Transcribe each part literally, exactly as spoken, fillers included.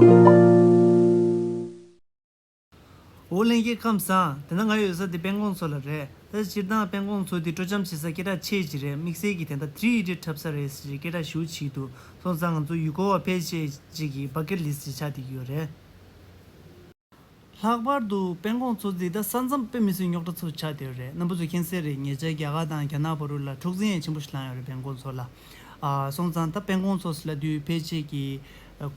ཨོ་ལྷན་རྒྱས་ཁམས་བཟང་། དེ་ན་ང་ཡོད་ས་དེ་དཔལ་ཀོང་མཚོ་ལ་རེད། ད་སྤྱིར་བཏང་དཔལ་ཀོང་མཚོ་དེ་སྤྲོ་འཆམ་བྱེད་ས་སྐད་གྲགས་ཆེ་ཅིག་རེད། དམིགས་བསལ་གྱི་དེ་འདྲ་ཐི་རི་ཨི་ཌི་འཁྲབ་ས་རེད་ཟེར་སྐད་གྲགས་ཞེ་པོ་ཅིག་འདུག་སོང་ཙང་ང་ཚོ་ཡུལ་སྐོར་བ་ཕལ་ཆེར་ཅིག་གི་བྷ་ཀེཊ་ལིསཊ་ཅིག་ཆགས་བསྡད་ཀྱི་ཡོད་རེད། ལྷག་པར་དུ་དཔལ་ཀོང་མཚོ་འདི་ད་ས་མཚམས་དཔེ་མི་སྲིད་རྙོག་དྲ་ཚ་པོ་ཆགས་བསྡད་ཡོད་རེད། རྣམ་པ་ཚོ་མཁྱེན་གསལ་རེད། ཉེ་ཆར་རྒྱ་གར་དང་རྒྱ་ནག་བར་དུ་ལ་འཁྲུག་འཛིང་ཡང་ཆེན་པོ་ཞིག་ལངས་ཡོད་རེད་དཔལ་ཀོང་མཚོ་ལ། ཨ་སོང་ཙང་ད་དཔལ་ཀོང་མཚོ་ཟེར་ལབ་དུས་ཕལ་ཆེར་གྱིས་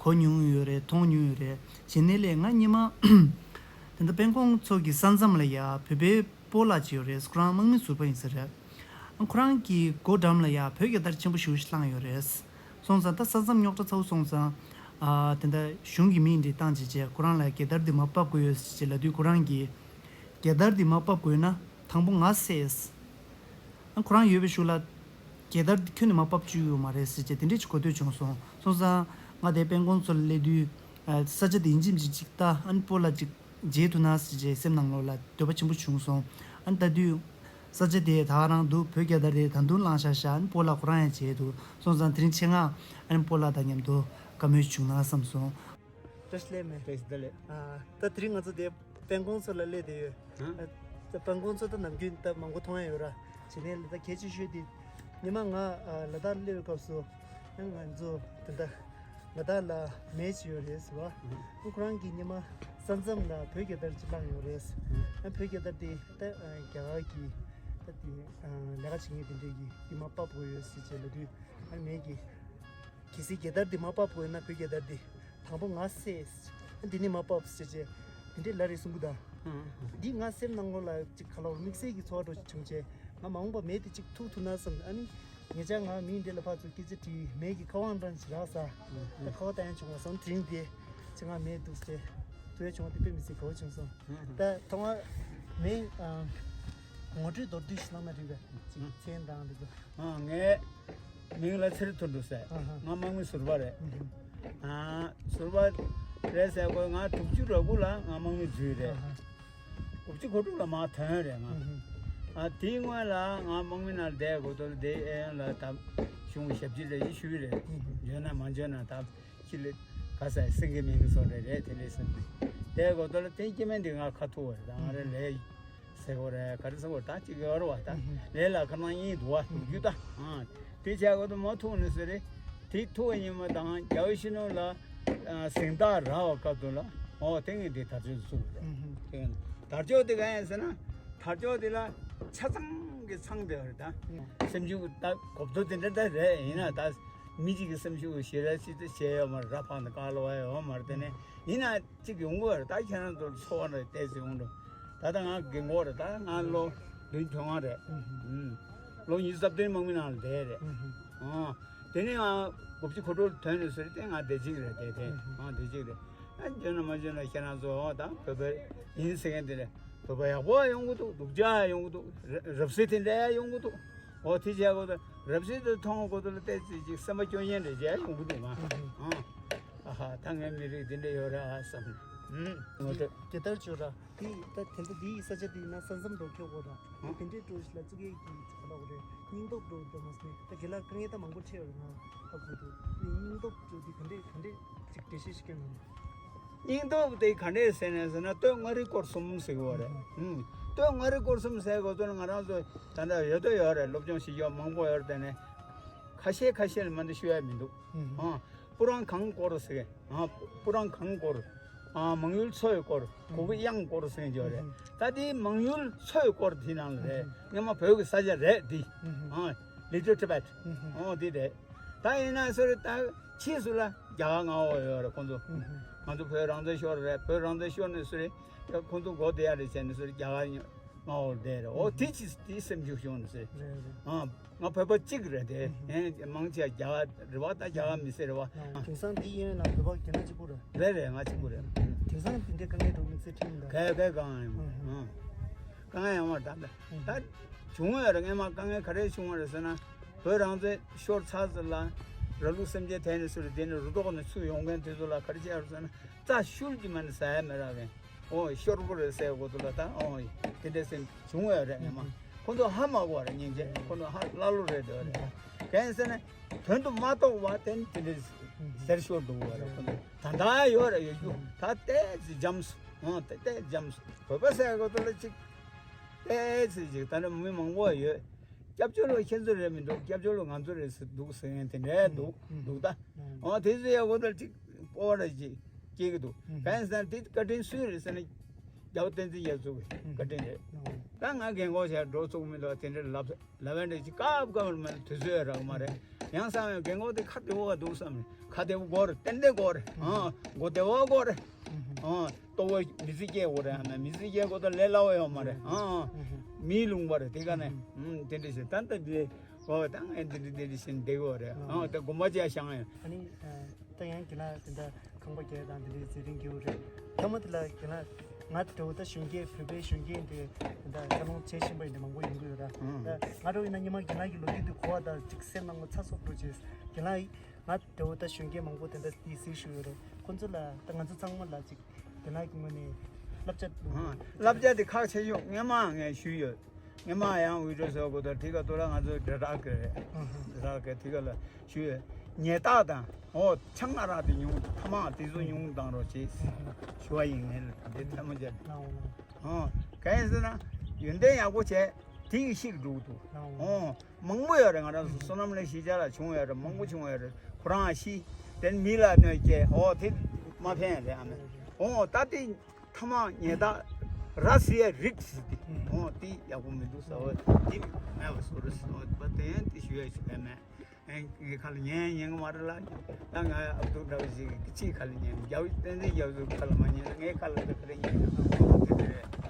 གོ་མྱོང་ཡོད་རེད། མཐོང་མྱོང་ཡོད་རེད། བྱས་ནས་ལས་ང་སྔོན་མ་དེ་འདྲ་དཔལ་ཀོང་མཚོ་གི་ས་མཚམས་ལ་ཡ་བོད་པའི་སྤོ་ལགས་ཅིག་ཡོད་རེད། ཁོ་རང་དམག་མི་ཟུར་པ་ཡིན་ས་རེད། ཁོ་རང་གི་སྒོ་འགྲམ་ལ་ཡ་བོད་རྒྱལ་དར་ཆེན་པོ་ཞེ་པོ་ཞིག་བསླངས་ཡོད་རེད། སོང་ཙང་ད་ས་མཚམས་རྙོག་དྲ་ཚ་པོ་སོང་ཙང་། ཨ་དེ་འདྲ་གཞུང་གི་མི་འདྲ་བཏང་བྱས་བྱས་ཁོ་རང་ལ་རྒྱལ་དར་འདི་མར་ཕབ་དགོས་ཡོད་ཟེར་བྱས་ལབ་དུས་ཁོ་རང་གིས་རྒྱལ་དར་འདི་མར་ཕབ་དགོས་ན་དང་པོ་ང་བསད། ཨ་ཁོ་རང་ཡོད་པའི་གཞུག་ལ་རྒྱལ་དར་འདི་ཁྱོན་ནས་མར་ཕབ་བཅུག་ཡོད་མ་རེད་ཟེར་བྱས་དེ་འདྲས་ཅིག་གོ་ཐོས་བྱུང་སོང་། སོང་ཙང་ང་དེ་དཔལ་ཀོང་མཚོ་ལ་སླེབས་དུས་ཨ་ས་ཆ་དེ་ཡིན་གཅིག་མིན་གཅིག་ཅིག་ལྟ། ཨ་ནི་སྤོ་ལགས་ཅིག་མཇལ་ཐུབ་ན་ཟེར་བྱས་སེམས་ནང་ལོགས་ལ་འདོད་པ་ཆེན་པོ་བྱུང་སོང་། ཨ་ནི་ལྟ་དུས། ས་ཆ་དེ་ད་ག་རང་འདུག་བོད་རྒྱལ་དར་དེ་ད་དུང་བསླངས་བཞག་ཤག་ཨ་ནི་སྤོ་ལགས་ཁོ་རང་ཡང་མཇལ་འདུག་སོང་ཙང་དེ་རིང་ཆེད་མངགས་ཨ་ནི་སྤོ་ལགས་དང་མཉམ་དུ་བཀའ་མོལ་བྱུང་ན་བསམ་སོང་། བཀྲ་ཤིས་བདེ་ལེགས་མེ། བཀྲ་ཤིས་བདེ་ལེགས། ཨ་ད་དེ་རིང་ང་ཚོ་དེ་དཔལ་ཀོང་མཚོ་ལ་སླེབས་བསྡད་ཡོད། ཧ། ཨ་ད་དཔལ་ཀོང་མཚོ་ད་ནམ་རྒྱུན་ད་མང་པོ་མཐོང་ཡ་ཡོད་ར། བྱས་ནས་ད་གལ་ཆེ་ཤོས་དེ་ཉི་མ་ང་ཨ་ལ་དྭགས་སླེབས་པའི་སྐབས་སུ་ཨ་ང་ཚོ་དེ་འདྲ་ལ་དྭགས་ལ་མེ་ཅིག་ཡོད་རེད་ཟེར་བ། ཨ་ཁོ་རང་གིས་ཉི་མ་ས་མཚམས་ལ་བོད་རྒྱལ་དར་ཅིག་བསླངས་ཡོད་རེད། ཨ་བོད་རྒྱལ་དར་དེ་ད་ཨ་རྒྱ་གར་གྱི་ད་དེ་ཨ་ལས་ཀ་བྱེད་མཁན་དེ་འདྲས་ཀྱིས་དེ་མར་ཕབ་དགོས་ཡོད་ཟེར་བྱས་ལབ་དུས་ཨ་མེ་གིས་གལ་སྲིད་རྒྱལ་དར་འདི་མར་ཕབ་དགོས་ན་བོད་རྒྱལ་དར་འདི་དང་པོ་ང་བསད། ཨ་འདི་ནས་མར་ཕབ་ཟེར་བྱས་དེ་འདྲས་ལབ་རེད་གསུང་གི་འདུག་ཨ་འདི་ང་སེམས་ནང་ལོགས་ལ་ཅིག་ག་ལ་བར་དམིགས་བསལ་གྱི་ཚོར་བ་འདྲ་ཅིག་བྱུང་བྱས་ང་མ་འོངས་པ་མེ་དེ་ཅིག་ཐུག་ཐུབ་ན་བསམ། ཨ་ནི་ཉེ་ཆར་ང་མི་འདི་ལ་ཕར་ཚུར་སྐད་ཆ་དྲིས། མེ་གི་ཁ་དབང་འདྲ་ཅིག་རག་ས། ད་ཁ་དབང་ལྟ་ཡང་བྱུང་བ་བསམ། དེ་རིང་དེ་ཅིག་ང་མེ་འདུག་ཟེར་ཐུག་ཡ་བྱུང་བ་དེ་དཔེ་མི་སྲིད་དགའ་བོ་བྱུང་སོང་། ད་ཐོག་མར་མེ་ཨ་ངོ་སྤྲོད་མདོར་བསྡུས་ཤིག་གནང་ན་འགྲིག་པས། ཅིག་མཚན་དང་འདི་ཚོ། ཨ་ངའི་མིང་ལ་ཚེ་རིང་དོན་གྲུབ་ཟེར། ཨ་ཧ། ང་དམག་མི་ཟུར་པ་རེད། ཨ་ཧ། ཨ་ཟུར་པ་རེད་ཟེར་དགོས། ང་དྲུག་ཅུ་རེ་དགུ་ལ་ང་དམག་མི་འཛུལ་རེད། ཨ་ཧ། དགུ་བཅུ་གོ་དྲུག་ལ་མར་ཐོན་རེད་ང་། ཨ་ཧ། ཨ་དེའི་སྔོན་ལ་ང་དམག་མི་ནང་བསྡད་དགོས་དོན་དེ་ཨེ་ཡོན་ལ་ད་གཞུང་ཞབས་ཕྱི་རེ་ཞུས་རེད། ཨ་ཧ། འཇོན་ན་མ་འཇོན་ན་ད་ཁྱི་ལ་ག་ས་སེང་གེ་མིང་སོགས་རེ་རེད། དེ་འདྲས་ཟེར་ནས་བསྡད་དགོས་དོན་ལ་དེ་སྐྱེ་དམན་དེ་ང་ཁ་ཐུག་པ་རེད། ད་ང་རེ་ལས་ཟེར་དགོས་རེད། ག་རེ་ཟེར་དགོས་རེད། ད་ཅིག་ཡོད་རེད་བ། ད་ལས་ལ་ཁ་ནང་གཉིས་འདུག་བ། དུག་རྒྱུ་ད། ཨ་དེ་བྱས་དགོས་དོན་མ་ཐུག་ནས་ཟེར་རེད། དེ་ཐུག་པ་ཉིན་མ་དང་རྒྱལ་བ་ཡིད་བཞིན་ནོར་བུ་ལ་ཨ་གཟེངས་རྟགས་རག་པ་སྐབས་དུ་ལ་ཨོ་དེ་ངས་དེ་དར་ལྕོག་བཙུགས་རེད། དེ་དར་ལྕོག་དེ་ག་ཡིན་ཟེར་ན་དར་ལྕོག་དེ་ལ་ཆ་ཚང་གི་ཚང་བསྡད་པ་རེད། ད་སེམས་ཤུགས་ད་གོ་བརྡ་དེ་འདྲ་ད་རེད། ཡིན་ན་ད་མི་གཅིག་གི་སེམས་ཤུགས་ཞེ་དྲག་ཅིག་ཏུ་བྱས་ཡོད་མ་རེད། ར་ཕང་དུ་དཀའ་ལས་བ་ཡོད་མ་རེད། དེ་ནས་ཡིན་ན་གཅིག་ཡོང་གི་རེད། ད་ཁྱེད་རང་ཚོར་འཚོ་བ་འདྲ་བལྟས་ཚེ་ཡོང་འགྲོ། ད་ལྟ་ང་རྒན་གོག་རེད། ད་ང་ལོ་བདུན་ཅུ་དོན་ལྔ་རེད། ཨུ་ཧུ། ཨུམ། ལོ་ཉི་ཤུ་རྩ་བདུན་དམག་མི་ནང་ལ་བསྡད་རེད། ཨུ་ཧུ། ཨོ། དེ་ནས་ང་དགུ་བཅུ་གོ་དྲུག་ཐོན་ནས་ཟེར་ཏེ་ང་བདེ་སྐྱིད་རེད། བསྡད་དེ། ཨུ་ཧུ། ང་བདེ་སྐྱིད་རེད། ཨ་འཇོན་ན་མ་འཇོན་ན་ཁྱེད་རང་ཚོ་ད་བོད་པ་ཡིན་ཟེར་མཁན་དེ་ལས་བོད་པ་ཡག་པོ་ཡོང་གི་འདུག་སྡུག་ཅག་ཡོང་གི་འདུག་ར་རབ་གསལ་དེ་འདྲ་ཡོང་གི་འདུག་འོ་དེ་བྱས་གོ་ད་རབ་གསལ་དེ་མཐོང་གོ་ད་ལ་བལྟས་ཚེ་ཅིག་སེམས་པ་སྐྱོ་ཉེན་རེ་བྱས་ཡོང་གི་འདུག་ང་། ཨ་ཧ། ད་ངའི་མི་རིགས་འདི་འདྲ་ཡོད་རེད་ཨ་བསམ། ཨུམ། ངོ་སྤྲོད། རྒྱལ་དར་བཅོས་ར། དེ་ད་དེ་ཚོ་དེའི་ས་ཆ་དེའི་ནང་ས་མཚམས་འགྲོ་ཁྱོད་གོ་ར། ཨ་དེ་འདྲའི་འགྲོ་ཞིག་ལ་བཙུགས་ཡས་ཀྱི་ཚོགས་ལ་གོ་རེད། སྙིང་སྟོབས་འགྲོ་འདོད་མ་སོང་ནས་ད་རྒན་ལགས་དཀའ་ངལ་ད་མང་པོ་འཕྲད་ཡོད་རེད། ང་ཧ་གོ་འདུག་སྙིང་སྟོབས་འགྲོ་དེ་ག་འདྲས་ག་འདྲས་ཅིག་འགྲེལ་བཤད་ཞིག་སྐྱོན་གནང་། སྙིང་སྟོབས་དེ་ག་འདྲས་ཟེར་ནས་ཟེར་ན་སྟོད་མངའ་རིས་སྐོར་གསུམ་ཟེར་གི་བ་རེད། ཨུམ། སྟོད་མངའ་རིས་སྐོར་གསུམ་ཟེར་གོ་དོན་ང་རང་ཚོ་ད་ལྟ་ཡོད་དོ་ཡོད་རེད། སློབ་སྦྱོང་བྱེད་རྒྱུ་མང་པོ་ཡོད་རེད། དེ་ནས་ཁ་ཤས་ཁ་ཤས་ལ་མ་འདི་ཞུ་ཡ་མི་འདུག་ཨུམ། ཨ་སྤུ་རང་གངས་སྐོར་ཟེར། ཨ་སྤུ་རང་གངས་སྐོར། ཨ་མང་ཡུལ་མཚོ་ཡི་སྐོར། གུ་གེ་གཡང་སྐོར་ཟེར་གྱི་ཡོད་རེད། ད་དེའི་མང་ཡུལ་མཚོ་ཡི་སྐོར་དེའི་ནང་ལ་རེད། སྔོན་མ་བོད་ཀྱི་ས་ཆ་རེད་དེ། ཨ་Little Tibet། ཨོ་དེ་རེད། ད་ཡིན་ན་སོ་རེད། ད་ཕྱིས་སུ་ལ་རྒྱ་གར་མངའ་འོག་ཡོད་རེད་ཁོང་ཚོ། ང་ཚོ་བོད་རང་བཙན་ཤོར་རེད། བོད་རང་བཙན་ཤོར་ནས་སོ་རེད། ཁོང་ཚོ་མགོ་བདེ་ཡ་རེད་བྱས་ནས་སོ་རེད། རྒྱ་གར་མངའ་འོག་བསྡད་རེད། ཨོ་དེ་ཕྱིས་དེ་སེམས་ཤུགས་བྱུང་ནས་སོ་རེད། ཨ། ང་བོད་པ་གཅིག་རེད་དེ། ཨེ་མང་ཆེ་རྒྱ་གར་རེད་བ། ད་རྒྱ་གར་མི་སེར་རེད་བ། དེང་སང་འདི་ཡིན་ན་བོད་པ་རྒྱ་ནག་གཅིག་པུ་རེད། རེད་རེད། ང་གཅིག་པུ་རེད། དེང་སང་འདི་འདྲའི་དཀའ་ངལ་འགྲོ་དམིགས་བསལ་ཁྲིད་མི་འདུག་ག་ག་གང་ཡང་མ། ཨ་གང་ཡང་མ། ད་ད་ད་བྱུང་ཡོད་རེད། སྔན་མ་དཀའ་ངལ་ག་རེ་བྱུང་བ་རེད་ཟེར་ན། བོད་རང་བཙན་ཤོར་ཚར་ཟེར་ལ་ར་ལུག་སེམས་ཅན་དེད་ནས་སུ་རེད། དེ་ནས་རུ་ཐོག་ནས་ཚུར་ཡོང་མཁན་དེ་ཚོ་ལ་ག་རེ་བྱས་རེད་ཟེར་ན། རྩྭ་ཤུལ་གྱི་མ་ནི་ཟ་ཡ་མི་རག་གིན། ཨོ་ཤོར་བོ་རེད་ཟེར་གོ་དུ་ལ་ད། ཨོ་དེ་འདྲའི་སེམས་བྱུང་བས་རེད། ངས་མ་ཁོ་ཚོ་ཧ་མ་གོ་བ་རེད། སྙིང་རྗེ་ཁོ་ཚོ་ཧ་ཀླ་ཀློ་རེད་འདོད་རེད། གན་ཟེར་ན་དོན་དུ་མ་གཏོགས་པ་དེ་ནི་དེ་འདྲའི་ ཟེར་ཤོར་འདུག་བ་རེད། ཁོ་ཚོ་ད་ལྟ་ཡོད་རེད། ཡོད་རྒྱུ་ད་ཏོག་ཙམ་འཇམ་སོང་། ཨང་། ཏོག་ཙམ་འཇམ་སོང་། བོད་པ་ཟེར་གོ་ཏོ་ལ་ཅིག་ཏོག་ཙམ་ཅིག་ད་ནི་མི་མང་པོ་ཡོད། སྐྱབས་བཅོལ་བ་ཁྱེད་ཚོ་རེད་མི་འདུག་སྐྱབས་བཅོལ་བ་ང་ཚོ་རེད་ཟེར་འདུག་ཟེར་མཁན་དེ་འདྲ་འདུག་འདུག་ད། ཨང་། དེ་ཚོ་ཡག་པོ་ད་ཅིག་སྤོབས་པ་ར་ཅིག་སྐྱེ་གི་འདུག་གང་ཡིན་ཟེར་ན་དེ་བཀའ་དྲིན་སུའི་རེད་ཟེར་ན། རྒྱལ་བ་བསྟན་འཛིན་རྒྱ་མཚོ་གི་བཀའ་དྲིན་རེད། ད་ང་རྒན་གོག་བྱས་འགྲོ་ཚུགས་མི་འདུག་དེ་འདྲ་ལབ་ལབ་པ་འདྲ་ཅིག་སྐབས་སྐབས་ལ་མ་དུས་ཚོད་རག་མ་རེད། ཡང་བསམ་ཡང་རྒན་གོག་དེ་ཁ་བདེ་བོ་འདུག་བསམ་ནས། ཁ་བདེ་བོ་དགོས་རེད། ཏན་ཏན་དགོས་རེད། ཨང་། མགོ་བདེ་བོ་དགོས་རེད། ཨང་། ལྟོ་བ་མི་ཚེ་སྐྱེལ་དགོས་རེད། ཨ་མ་མི་ཚེ་སྐྱེལ་དགོས་ད་ལས་སླ་བོ་ཡོད་མ་རེད། ཨང་། མིའི་ལུང་པ་རེད། དེ་ག་ནས་ཨང་། དེ་འདྲ་བྱས་ད་ལྟ་དེ་འོ་ད་ངས་འདི་འདྲ་འདི་འདྲ་བྱས་བསྡད་དགོས་རེད། ཨང་། ད་དགོན་པ་ཅིག་བཞེངས་ཡོད། ཨ་ནི་ད་ཡང་གི་ལ་དེ་འདྲ་ཁང་པ་རྒྱག་དང་དེ་འདྲའི་ཟས་རིན་རྒྱག་རེད། ཐ་མ་དེ་ལ་གི་ལ་ང་འདྲ་བོ་ད་གཞོན་སྐྱེས་བོད་པའི་གཞོན་སྐྱེས་འདི་དེ་འདྲ་འཚར་ལོངས་བྱེད་བཞིན་པ་ཡིན་ན་མང་པོ་ཡོང་གི་ཡོད་ར། ད་ང་འདྲ་བོ་ཡིན་ན་སྔོན་མ་གི་ལ་གི་ལོ་རྒྱུས་འདི་གོ་བ་ད་ཅིག་སེམས་ནང་ཚ་སོབ་འགྲོ་བྱས་གི་ལ་ཡི་ང་འདྲ་བོ་ད་གཞོན་སྐྱེས་མང་པོ་དེ་འདྲ་དེ་གཟིགས་བཞུགས་ཡོད་རེད། ཁོང་ཚོ་ལ་ད་ང་ཚོ་ཚང་མ་ལ་ཅིག་དེ་ལ་གི་ངོས་ནས་བསླབ་བྱ་བསླབ་བྱ་དེ་ཁག་ཆེ་ཤོས་སྔོན་མ་ངས་ཞུས་ཡོད། ངས་མ་ཡང་འུད་སྒྲོག་བཟོ་དགོས་དོ། དེ་ག་དོ་ར་ང་ཚོའི་འདྲ་དྲག་གི་རེད། འདྲ་དྲག་གི་དེ་ག་ལ་ཞུ་ཡོད། ཉལ་ཐག་དང་འོ་ཆང་ང་རག་དེ་ཉུང་ཐ་མག་དེ་ཚོ་ཉུང་བཏང་རོགས་བྱེད་ཞུ་བ་ཡིན། ངས་ལ་དེ་ཐལ་མོ་སྦྱར་ནས། འོ་གང་ཡིན་ཟེར་ན་ཡོན་ཏན་ཡག་པོ་བྱས་དེ་གི་ཤི་འགྲོ་གི་འདུག་འོ་མང་པོ་ཡོད་རེད། ང་རང་ཚོ་བསོད་ནམས་ལས་ཤི་ཆ་ལ་བྱུང་ཡོད་རེད། མང་པོ་བྱུང་ཡོད་རེད། ཁོ་རང་ཤི་དེ་མི་ལ་གནོད་སྐྱེལ། འོ་དེ་མ་ཕན་རེད། ཨ་མ་འོ་ད་དེ། ཐ་མག་ཉལ་ཐག་ར་ཟེར་ཡ་རིགས་ཟེར་ཏེ། ཨོ་དེ་ཡག་པོ་མི་འདུག་ཟེར་བ་དེ་མེད་པ་བཟོ་རེད་ཟེར་བ་དེ་ཡང་དེ་ཞུ་ཡ་ཞིག་ལས་མེད། ངའི་ཁ་ལ་ཉན་ཉན་གི་མ་རེད་ལ། ད་ང་ཨ་བུ་འདྲ་བ་ཞིག་གི་ཅིའི་ཁ་ལ་ཉན། རྒྱ་བོད་བསྟན་འཛིན་རྒྱ་མཚོའི་ཁ་ལ་མ་ཉན་ན་ངའི་ཁ་ལ་ད་ག་རེ་ཉན་ན། དེ་རེད།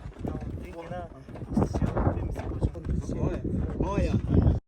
ཨོ་ཡ།